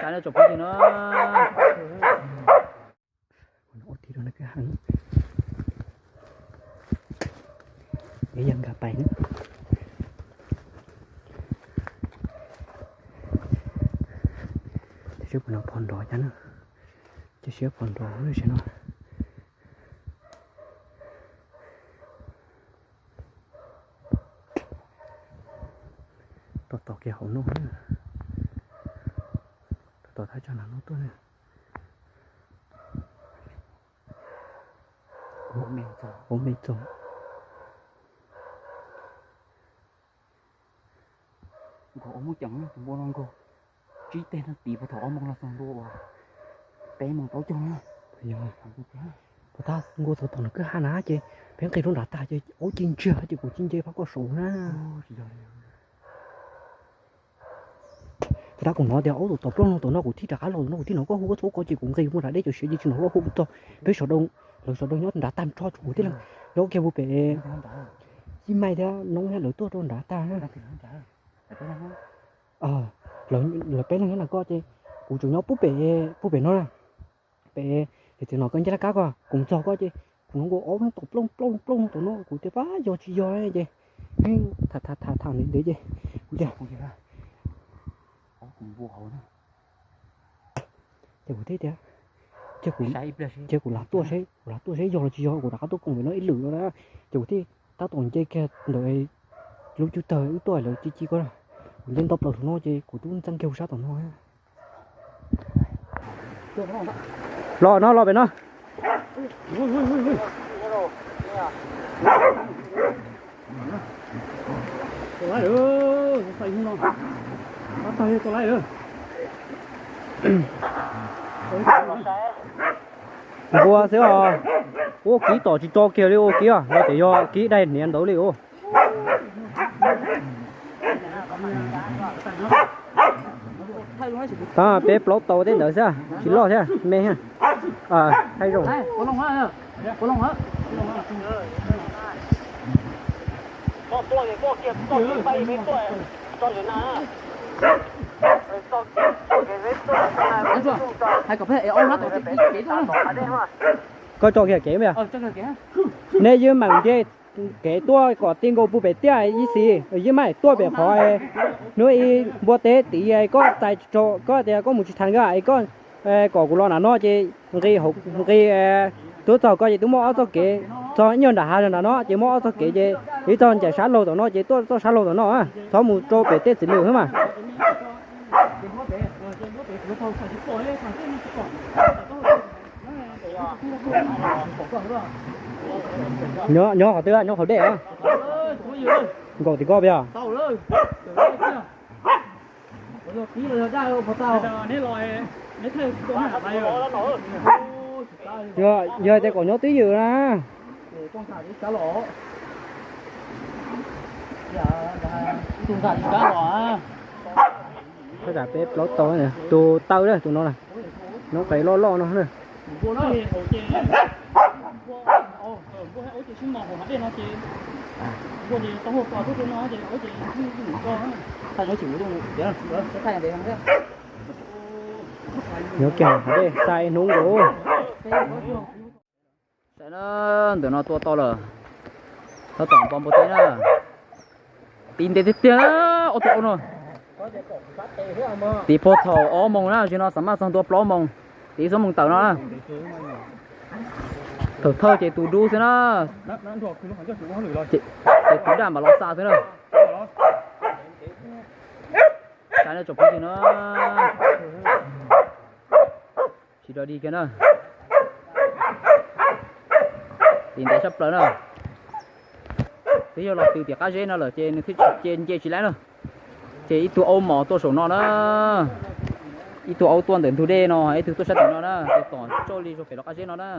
Saib no tsoom phooj ywg na. Ua tib rau na kwj ha, es yog nkag pais na. Tab sis puas no phom nrov cas na, cia siab phom nrov lub sij no. Tos tos kiag hauv no, tos thaj tsam no tuaj na. Ua me txog. Nkaug ob moos ceev tus npua no nkaug tsib teg no tiv puag thaum ob moos los txog ntua uas peb moos plaub caug na. Puas tab nkaug txog tom no kwj ha na ces peb nqis rau nrad tag ces aub ci ntsiag ces kuv ci nce pab koj saud na. Puas tab kuv hnov tias aub tom tom plooj no tom no kuv thiaj rov qab los tom no kuv thiaj hnov koj hu koj txhua ko ces kuv nqis mus nram dej cov siav ces tsis hnov koj hu txog. Peb sawv daws, lawv sawv daws nyob nrad tag nrho tsuas kuv thiab lawv ua kiag mus pem Yij Maij thiab Noob thiab lawv tuaj rau nrad tag. Lawv peb leeg nyob nram koj ces kuv tseem nyob pub pem, pub pem no na. Pem, ces txij no koj ncej laj kab ko kuv mus txog koj ces kuv hnov nkaus aub tom plooj plooj plooj tom no kuv tias pab yog tsis yog ces pheej tham tham tham ntev ntev ces kuv tias, ces kuv thiaj tias, ces kuv, ces kuv lam tuaj seb, kuv lam tuaj seb yog los tsis yog kuv rov qab tuaj koom pem no ib lwm no na. Ces kuv thiaj tab tom nce kiag ntawm lub cub tawg wb tuaj lawv ci ci ko, kuv nce nto plaws saum no ces kuv twb ntxeev kiag hauv sab tom no. Los no los pem no. Npua xwb os. Ua kiv tom tsis tso kiag li ua kiv os, no ces yog kiv daig hniav ntawd li os. Peb plaub tau tej ntawd xwb, tsis loj thiab me. Haib zoo. Koj tso kiag kev mas. Neb yeej meem nce kev tuaj kom ti nkaus pub pem tiaj ib xis, yeej meem tuaj pem qhov hnub ib npua teb tid koj txais tso koj tias koj mus tsis tau nkaj es koj kom kuv los nram no ces nqi, nqi, twb txog koj ces twb muaj ob txoj kev, txog ib nyuag nram hav nram no ces muaj ob txoj kev ces ib txoj ncaim sab laug tom no ces tuaj txoj sab laug tom no, txhob mus rau pem tej txiv lws xwb mas. Nyob qhov twg, nyob qhov dej a? Nkaum tim ko peb os? Yog hais tias kom nyob twj ywm na. Thaj tsam peb plaub tau, tus taw na tus no na, noob qes loj loj no na. Nyob kiag hav dej xa ib hnub nkaus. Saib na, ntawm no tua tau lawm. Tab tom npo npua teb na. Tiv ntev tiag tiag na, ob tug aub no. Tiv puag thaum ob moos na, tam sim no xam maj txog ntua plaub moos, tiv ib xuab moos tawm no na. Thaum thawj ces tus dub xwb na, ces tus daj mam los xa xwb na. Saib na tsoom phooj ywg na. Tsis dog dig kiag na. Tiv ntev tshaj plaws na. Twb yog los tws tim qab zeb no lawm ces nws thiaj tsis, ces nce tsis laib na. Ces ib tug aub mos tuaj saum no na. Ib tug aub tuaj ntawm ntug dej no, ib tug tuaj sab tim no na, ces tom tsauj li zog pem lub qab zeb no na.